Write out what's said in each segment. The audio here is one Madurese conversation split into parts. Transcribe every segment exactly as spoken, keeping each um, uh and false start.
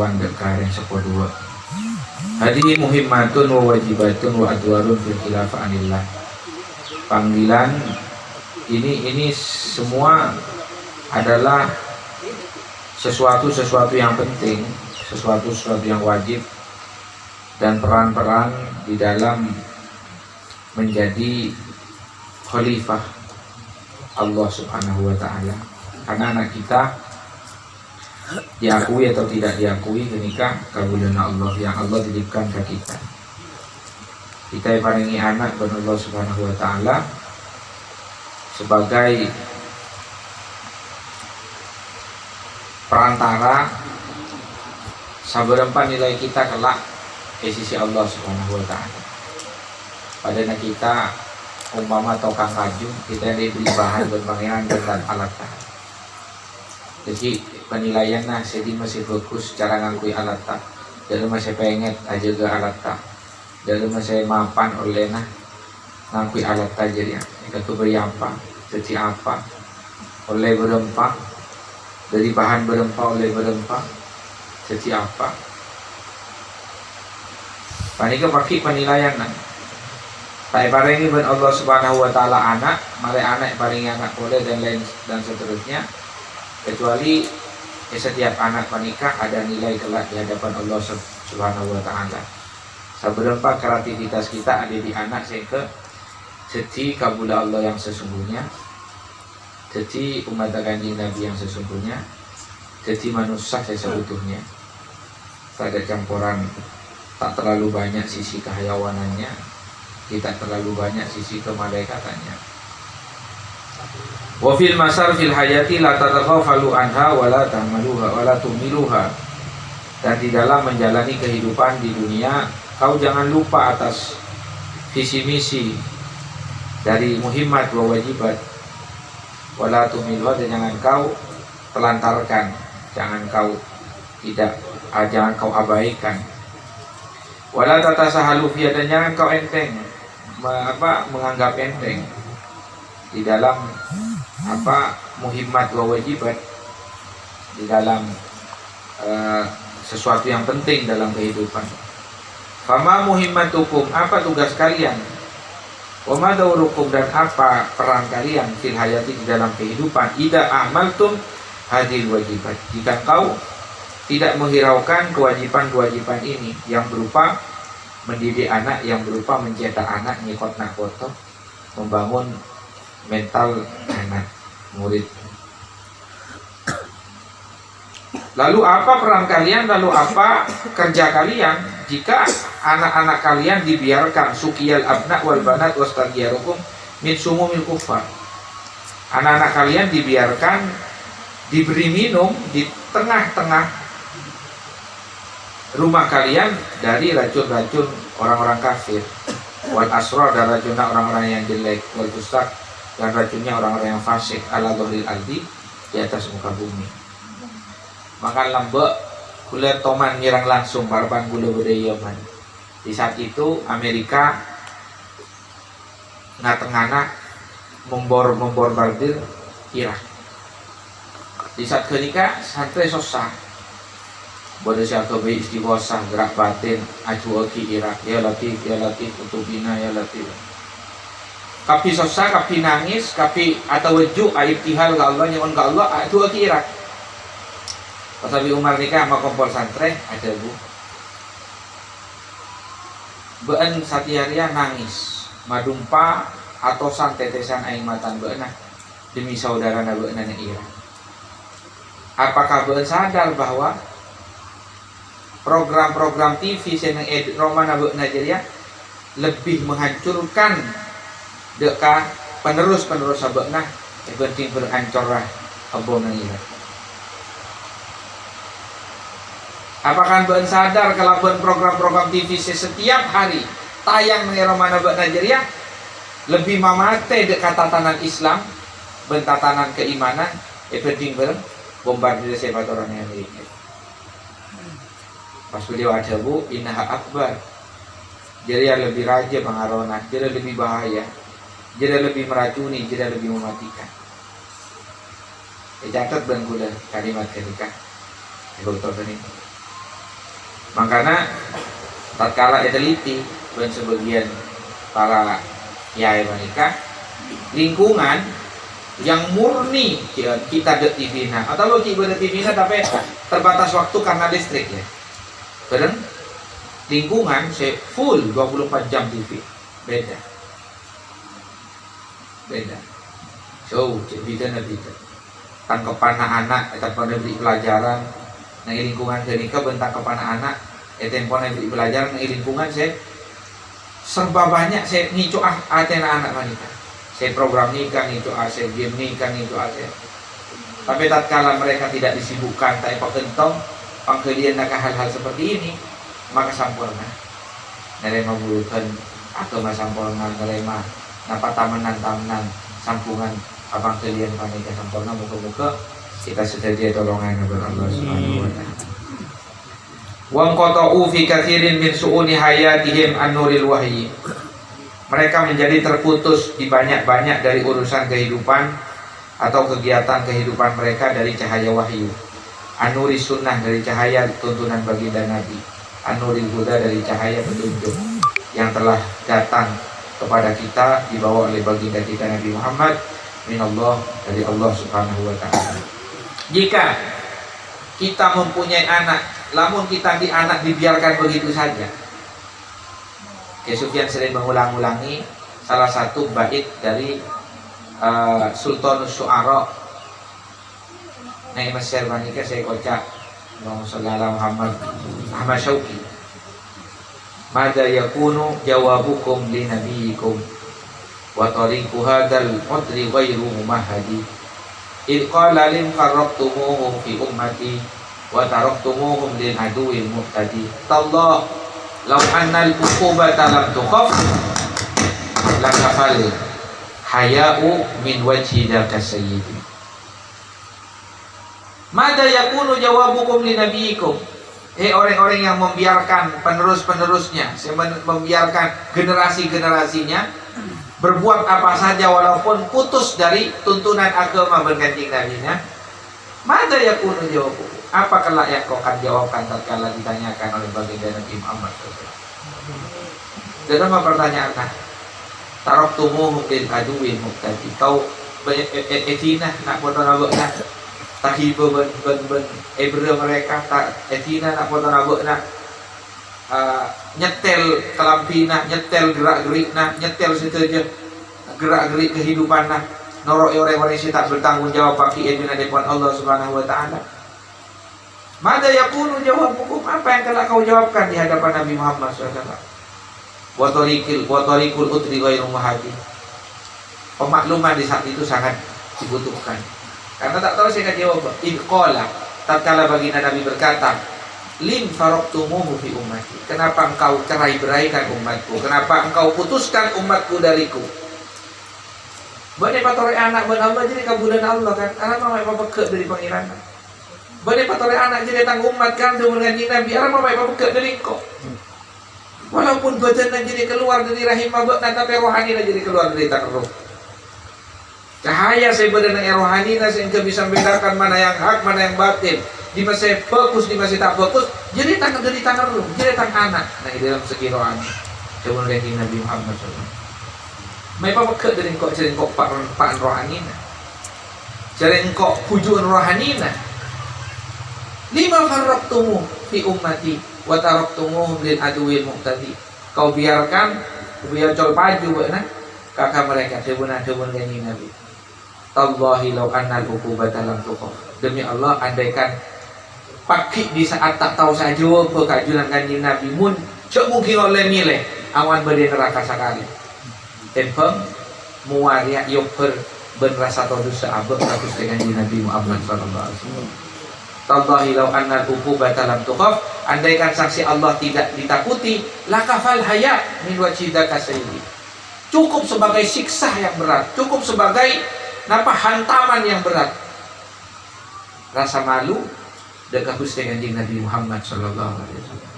Pandek kareng sepo dua. Hadhihi muhimmatun wa wajibatun wa adwarun fil khilaf anillah. Panggilan ini, ini semua adalah sesuatu-sesuatu yang penting, sesuatu-sesuatu yang wajib, dan peran-peran di dalam menjadi khalifah Allah Subhanahu wa Ta'ala. Karena anak kita, diakui atau tidak diakui, kenika kabulana Allah yang Allah titipkan ke kita. Kita diparingi anak bân Allah Subhanahu wa Ta'ala sebagai perantara sabârâmpa nilai kita kelak di sisi Allah Subhanahu wa Ta'ala. Padâna kita umpama tokang kaju, kita diberi bahan bân Pangèran bân alatta. Jadi, penilaianna sè dimma sè bhâghus cara ngangghuy alatta, dâ' remma sè pèngèt ajâgâ alatta, dâ' remma sè mapan ollèna ngangghuy alatta jârèya, èkaghâbây apa, dhâddhi apa, ollè bârâmpa, dâri bahan bârâmpa ollè bârâmpa, dhâddhi apa. Panèka paghi' panilaianna. Ta' èparèngè bân Allah Subhanahu wa Ta'ala ana', marè ana' èparèngè ana' polè, dan lain, dan seterusnya. Kecuali, eh, setiap anak panèka ada nilai kelak di hadapan Allah Sub-, Subhanahu wa Ta'ala. Sabârâmpa kreativitas kita ada di anak sehingga jadi kabulâ Allah yang sesungguhnya. Jadi, umat Kanjeng Nabi yang sesungguhnya, jadi manusia sesungguhnya. Tidak ada campuran, tak terlalu banyak sisi kehayawanannya, tidak terlalu banyak sisi kemalaikatannya. Wa fil masar fil hayati la tataghafalu anha wa la tahmaluha wa la tuhmiluha. Dan di dalam menjalani kehidupan di dunia, kau jangan lupa atas visi misi dari muhimmat wa wajibat. Wala tuhmiluha, dan jangan kau telantarkan, jangan kau tidak, ah, jangan kau abaikan. Wala tatasahalu fiha, dan jangan kau enteng, me-, apa, menganggap enteng di dalam, apa, muhimmat wa wajibat, di dalam eh, sesuatu yang penting dalam kehidupan. Fama muhimmatukum, apa tugas kalian? Wa ma daurukum, dan apa peran kalian fil hayati, di dalam kehidupan? Idza amaltum hadil wajibat, jika engkau tidak menghiraukan kewajiban-kewajiban ini yang berupa mendidik anak, yang berupa mencetak anak, nyekot nak poto, membangun mental anak, murid. Lalu apa peran kalian, lalu apa kerja kalian jika anak-anak kalian dibiarkan, sukiyal abna wal banat wastaghiyarukum min sumumil kufar? Anak-anak kalian dibiarkan diberi minum di tengah-tengah rumah kalian dari racun-racun orang-orang kafir. Wal asrar, dan racunnya orang-orang yang jelek, wal fusaq, dan racunnya orang-orang yang fasik, ala dhahril ardi, di atas muka bumi. Maka lambâ' ghulâ toman nyerang langsung, parappa'na ghulâ bâdâ è Yaman. Di saat itu Amerika na-tengngana membor-, membombardir Irak. Di saat ghânèka santrè sossa. Bâdâ sè aghâbây istighosah, gerak batin, adu'aaghi Irak, "Ya Latif, ya Latif, utubina, ya Latif." Kabbhi sossa, kabbhi nangès, kabbhi atawajju', aibtihal ka Allah, nyo'on ka Allah, adu'aaghi Irak. Pas Abi Umar nèka makompol santrè, adhâbu, "Bâ'na satèya rèya nangès, madhumpa atosan tètèsan aèng matan bâ'na demi saudarana bâ'na neng Irak. Apakah bâ'na sadar bahwa program-program T V sè neng è romana bâ'na jârèya lebbi menghancurkan dâ' ka penerus-penerus bâ'na èbhânding bârâ' ancorra embu' neng Irak? Apakah bâ'na sadar kalabân program-program T V sè setiap hari tayang neng è romana bâ'na jârèya lebbi mamatè dâ' ka tatanan Islam bân tatanan keimanan èbhânding bârâ' bombardir sè èpatoranè Amerika?" Pas beliau adhâbu, "Innaha akbar." Jârèya lebbi rajâ pangaruhna, jârèya lebbi bahaya, jârèya lebbi meracuni, jârèya lebbi mematikan. Ècatet bân kaulâ kalimat ghânèka. È bâkto ghânèka. Mangkana, tatkala èteliti bân sabâgiyân para kiyaè panèka, lingkungan yang murni kita ada T V-na, atau lo kita ada T V-na tapi terbatas waktu karena listrik ya. Bareng lingkungan sè full dua puluh empat jam T V. Beda. Beda. So, cè' bidhâna bidhâ. Tangkepanna ana' è tempona èberri' pelajaran, neng è lingkungan ghânèka bân tangkepanna ana' è tempona èberri' pelajaran neng è lingkungan sè serba banyak sè ngèco'a atèna ana' panèka. Sè program nèka ngèco'a, sè game nèka ngèco'a, sè. Tapi tatkala mereka tidak disibukkan, ta' èpaghântong pangghâliyânna ka hal-hal seperti ini, maka samporna. Narèma buludhân aghâma samporna, narèma napa tamennan-tamennan sambhungan pangghâliyân panèka samporna. Moga-moga kita sadhâjâ ètolongan oleh Allah Subhanahu wa Ta'ala. Wanqata'u fi katsirin min su'uni hayatihim an nuril wahyi. Mereka menjadi terputus di banyak-banyak dari urusan kehidupan atau kegiatan kehidupan mereka dari cahaya wahyu. An-nuri sunnah, dari cahaya tuntunan baginda Nabi. An-nuril huda, dari cahaya petunjuk yang telah datang kepada kita, dibawa oleh baginda kita Nabi Muhammad, minallah, dari Allah Subhanahu wa Ta'ala. Jika kita mempunyai anak, lamun kita di anak dibiarkan begitu saja. Kè Sufyan sering mengulang-ulangi salah satu bait dari, eh, Sultanus Syu'ara neng Mesir panèka sè èkoca', Allahumma shalli ala Muhammad, Ahmad Syauqi. Madza yakunu jawabukum li nabiyyikum wa tariqu hadzal udri ghairu mumahhadi. Idz qala lim farraqtumuhu fi ummati wa taraktumuhum lil aduwwil mu'tadi. Tallah, law annal uqubata lam tukhaf, lakafal haya'u min wajhi dzaka sayyidi. Madza yakunu jawabukum li nabiyyikum? Hei orang-orang yang membiarkan penerus-penerusnya, se-, men-, membiarkan generasi-generasinya berbuat apa saja walaupun putus dari tuntunan agama bân Kanjeng Nabina. Madza yakunu jawabukum? Apa kelak yang kau akan jawabkan tatkala ditanyakan oleh baginda Nabi Muhammad sallallahu alaihi wasallam? Dâ' remma pertanyaanna, "Taraktumuhum lil aduwwil mu'tadi." Kau be-, e-, e-, èdina na' potona bâ'na. Taghibâ bân, bân, bân èberrâ mereka, ta-, èdina na' potona bâ'na. Eh, nyètèl kalambhina, nyètèl gera'-geri'na, nyètèl sadhâjâ gera'-geri' kehidupanna, noro'è rèng-orèng sè ta' bertanggung jawab aghâbây è adâ'na Allah Subhanahu wa Ta'ala. Madza yakunu jawabukum? Apa yang kelak kau jawabkan di hadapan Nabi Muhammad sallallahu alaihi wasallam? Wa tariqil, wa tariqul udri ghairu muhadi. Pemakluman di saat itu sangat dibutuhkan. Karena tak tahu saya akan jawab. Idz qala, tatkala baginda Nabi berkata, "Lim faraqtumuhu fi ummati." Kenapa engkau cerai-beraikan umatku? Kenapa engkau putuskan umatku dariku? Bâ'na èpatorè ana' bân Allah, jârèya kabulâna Allah, kan? Arapa ma' èpapegghâ' dâri Pangèran? Bâ'na èpatorè ana' jârèya tang ommat, kan, dhâbuna Kanjeng Nabi, arapa ma' èpapegghâ' dâri engko'? Walaupun bâdânna jârèya kalowar dâri rahimma bâ'na, tapè rohanina jârèya kalowar dâri tang erroh. Cahaya sè bâdâ neng è rohanina sè engghâ bisa membedakan mana yang hak, mana yang batil, dimma sè bhâghus, dimma sè ta' bhâghus, jârèya tang, dâri tang erroh, jârèya tang ana'. Nah, è dâlem segi rohani. Dhâbuna Kanjeng Nabi Muhammad sallallahu alaihi wasallam. Ma' èpapegghâ' dâri engko', jârèya engko' pa'-, pa'en rohanina. Jârèya engko' bhuju'en rohanina. "Lima farraqtumu fi ummati wa taraktumuhum lil aduwwil mu'tadi." Kau biarkan, kau biarkan col-paju bâ'na ka, ka mereka, dhâbuna, dhâbuna Kanjeng Nabi. "Tallahi law annal uqubata lam tukhaf." Demi Allah, andaikan paghi' di saat ta' tao sè ajâwâbhâ kaajunan Kanjeng Nabi, mon jhâ' mungkin ollè mèlè, awan bâdâ è naraka sakalè. Tèmbhâng mowa rèya èobbhâr bân rassa todus sè abâ' ka Ghustè Kanjeng Nabi Muhammad sallallahu alaihi wasallam. "Tallahi law annal uqubata lam tukhaf," andaikan sanksi Allah tidak ditakuti, "lakafal haya' min wajhi dzaka sayyidi." Cukup sebagai siksa yang berat, cukup sebagai, napa, hantaman yang berat. Rassa malu dâ' ka Ghustè Kanjeng Nabi Muhammad sallallahu alaihi wasallam.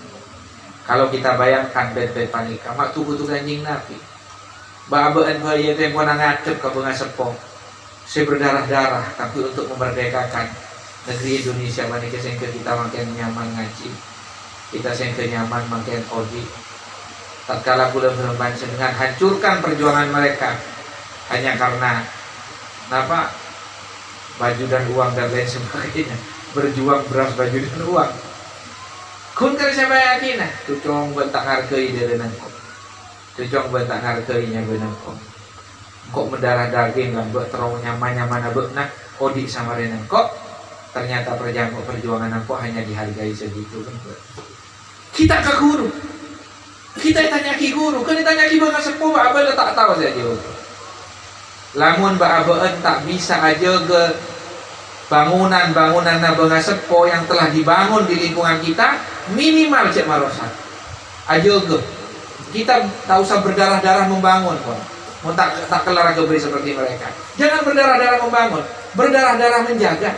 Kalau kita bayangkan bâit-bâit panèka, ma' tu-, butu Kanjeng Nabi. Bâ'-abâ'ân bhâi è tempona ngadhep ka bângaseppo sè berdarah-darah, tapi untuk memerdekakan negeri Indonesia panèka sehingga kita makin nyaman ngaji. Kita sèngghâ nyaman mangkèn odi'. Tatkala kaulâ bân panjhennengngan hancurkan perjuangan mereka hanya karena, napa, baju dan uang dan lain sebagainya. Berjuang beras, baju dan uang. Ghun karè sapa yakinna? Cocong bân ta' ngargai dârâna engko'. Cocong bân ta' ngargai nyabâna engko'. Engko' mendarah daging lambâ' terro nyaman-nyamana bâ'na, odi' samarèna engko'. Ternyata perjang-, perjuangan engko' hanya dihargai segitu kan, Bâ'. Ghi' ta' ka ghuru. Ghi' ta' ètanya'aghi ghuru, kan ètanya'aghi bângaseppo, bâ' abâ' la ta' tao sè ajâwâb. Lamon bâ' abâ'na ta' bisa ajâgâ bangunan-bangunanna bângaseppo yang telah dibangun di lingkungan kita, minimal jhâ' marosak. Ajâgâ. Kita tak usah berdarah-darah membangun, pon. Mon ta', ta' kellar aghâbây seperti mereka. Jangan berdarah-darah membangun, berdarah-darah menjaga.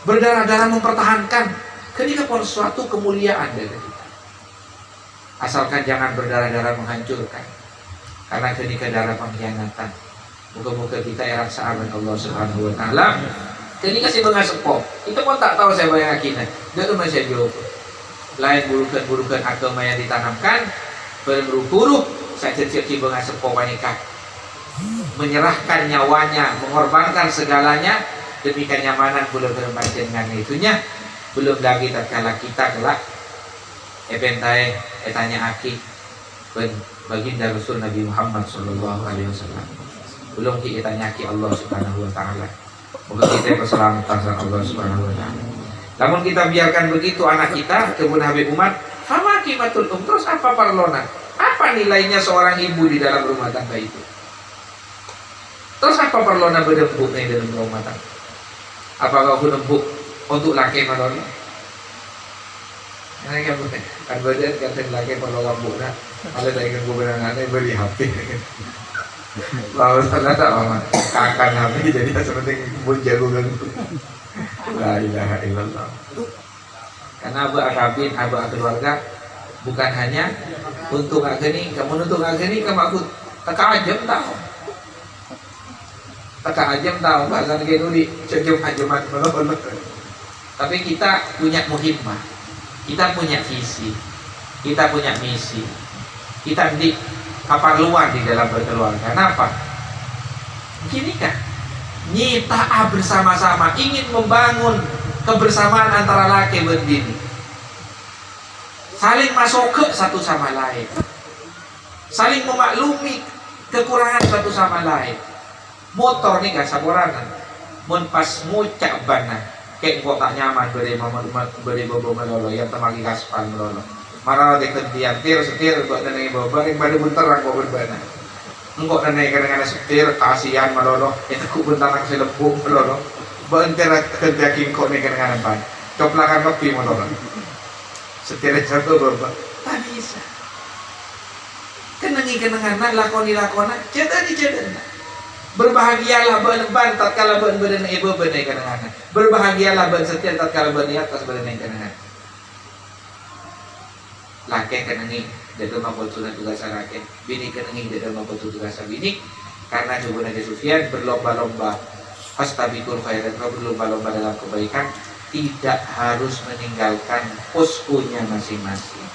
Berdarah-darah mempertahankan. Ghânèka pon suatu kemuliaan bagi kita. Asalkan jangan berdarah-darah menghancurkan. Karena ghânèka darah pengkhianatan. Moga-moga kita èraksa'a bân Allah Subhanahu wa Ta'ala. Ghânèka sè bângaseppo. Kita pon ta' tao sè èbâjâ'âghina. Dâ' remma sè ajâwâb. Laèn burughân-burughân agama yang ditanamkan, bân ru-ghuru sè ajhâjhiyâghi bângaseppo panèka. Menyerahkan nyawanya, mengorbankan segalanya demi kenyamanan kaulâ bân panjhennengngan è dhunnya, belum lagi tatkala kita kelak èpèntaè, ètanya'aghi bân Baginda Rasul Nabi Muhammad sallallahu alaihi wasallam. Belum ghi' ètanya'aghi Allah Subhanahu wa Ta'ala. Moga kita èpasalamet sareng Allah Subhanahu wa Ta'ala. Namun kita biarkan begitu anak kita, dhâbuna Habib Umar, "Fama qimatul um?" Terus apa parlona? Apa nilainya seorang ibu di dalam rumah tangga itu? Terus apa parlona bâdâ embu' è dâlem rumah tangga? Apa kaulâ embu' untuk lakè malolo? Nah, kan, kan bâdâ kadhâng lakè parlo ka embu'na, malah ta' èngghi bân ana'na, bâli H P. Lalu salah tak, Mama? Kakan H P, jadi yang penting pun jago ganggu. La ilaha illallah. Karena abâ' akabin, abâ' akeluarga bukan hanya untuk aghâni, kamu untuk aghâni, kamu aku tak aja tahu. Teka aja tahu, bahasa lagi nuri, jam-jam aja mat, tapi kita punya muhimmah, kita punya visi, kita punya misi, kita nanti keperluan di dalam berkeluarga. Kenapa? Gini kan, nyita'a bersama-sama, ingin membangun kebersamaan antara laki dan bini. Saling masoga satu sama lain. Saling memaklumi kekurangan satu sama lain. Motor nèka saporana. Mon pas ngoca' banna, kè' engko' ta' nyaman bâdâ ma-, ma-, bâdâ bâbâ malolo, ya temagi gaspal malolo. Mara tè ghântèyan, tir, setir, bâ' nènè bâbâ, rèng padâ bunterrang kok bân bâ'na. Engko' nènè kennengnganna setir, kasihan malolo, ètegghu' bân tanang sè lembung malolo. Bâ'na tir ghântèyaghi engko' nèka kennengnganna bân. Coplakan kabbhi malolo. Setir satu bâbâ. Ta' bisa. Kennengngi kennengnganna, lakoni lakona, jhâdhâni jhâdhânna. Berbahagialah bâ'na bân tatkala bâ'na bâdâ è bâbâ nèka kennengnganna. Berbahagialah bâ'na setir tatkala bâ'na è attas bâdâ nèka kennengnganna. Lakè kennengngi dâ' remma kodhuna tugassa lakè, binè kennengngi dâ' remma kodhu tugassa binè. Karena dhâbuna Haji Sufyan, berlomba-lomba, fastabiqul khairat, berlomba-lomba dalam kebaikan, tidak harus meninggalkan poskonya masing-masing.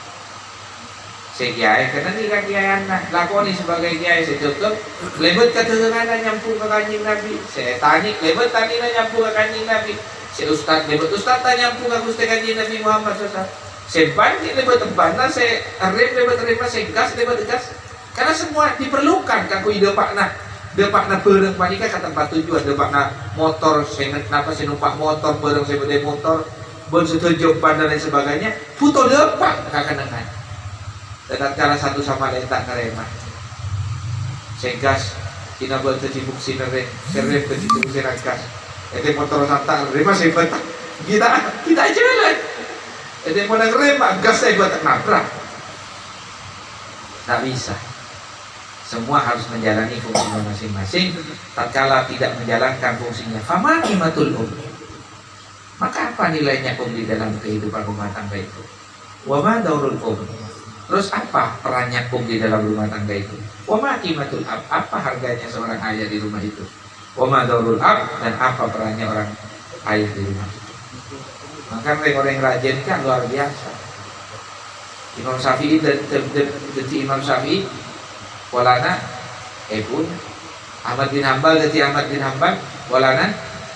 Sè kèyaè kennengngi kakèyaèyanna, lakoni sebagai kèyaè sè dhâghâng, lèbât ka dhâghânganna nyambhung ka Kanjeng Nabi, sè tani lèbât tanina nyambhung ka Kanjeng Nabi, sè ustad lèbât ustadda nyambhung ka Ghustè Kanjeng Nabi Muhammad sallallahu alaihi wasallam. Sè ban ghi' lèbât embanna, sè rim lèbât rimma, sè gas lèbât gas. Karena semua diperlukan kaangghuy dâpa'na, dâpa'na bhârâng panèka ka tempat tujuan, dâpa'na motor, sè nge-, napa sè nompa' motor, bhârâng sè bâdâ è motor, bân sadhâjâ ban dan lain sebagainya, bhuto dâpa' ka kennengngan. Tatkala satu sama lain ta' narèma. Sè gas, sè nabâ' dhâddhi fungsioner, sè rem dhâddhi fungsioner gas. Ètè motor santa' rem sè bâta. Kita, kita aja lah. Ètè motor rem, gas sè bâta nabrak. Tak bisa. Semua harus menjalani fungsinya masing-masing. Tatkala tidak menjalankan fungsinya, fama qimatul um? Maka apa nilainya um di dalam kehidupan rumah tangga itu? Wa ma daurul um? Terus apa perannya um di dalam rumah tangga itu? Wa ma qimatul ab? Apa harganya seorang ayah di rumah itu? Wa ma daurul ab? Dan apa perannya orang ayah di rumah itu? Maka rèng-orèng rajâ kan luar biasa. Imam Syafi'i dad-, dad-, dad-, dhâddhi Imam Syafi'i, polana èpon. Ahmad bin Hambal dhâddhi Ahmad bin Hambal, polana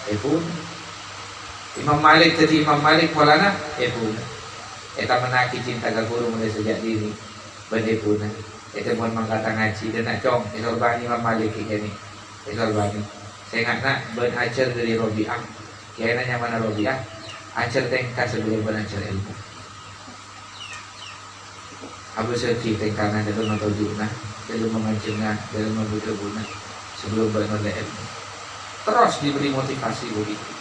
èpon. Imam Malik dhâddhi Imam Malik, polana èpon. Ètamennaghi cinta ka ghuru molaè sajjhâ' dhibi' bân èponna. Ètemmowan mangkata ngajhi, dâ' enna', Cong, èsorbhâni Imam Malik kènè'. Èsorbhâni. Sènga'na bân ajhâr dâri Rabi'ah. Kèyaèna nyamana Rabi'ah, ajhâr tèngka sabellunna bân ajhâr èlmo. Abâssaghi tèngkana dâlem matojhu'na, dâlem mamanjhengnga, dâlem mabudhâbuna, sabellun bân ollè èlmo. Terros diberi motivasi begitu.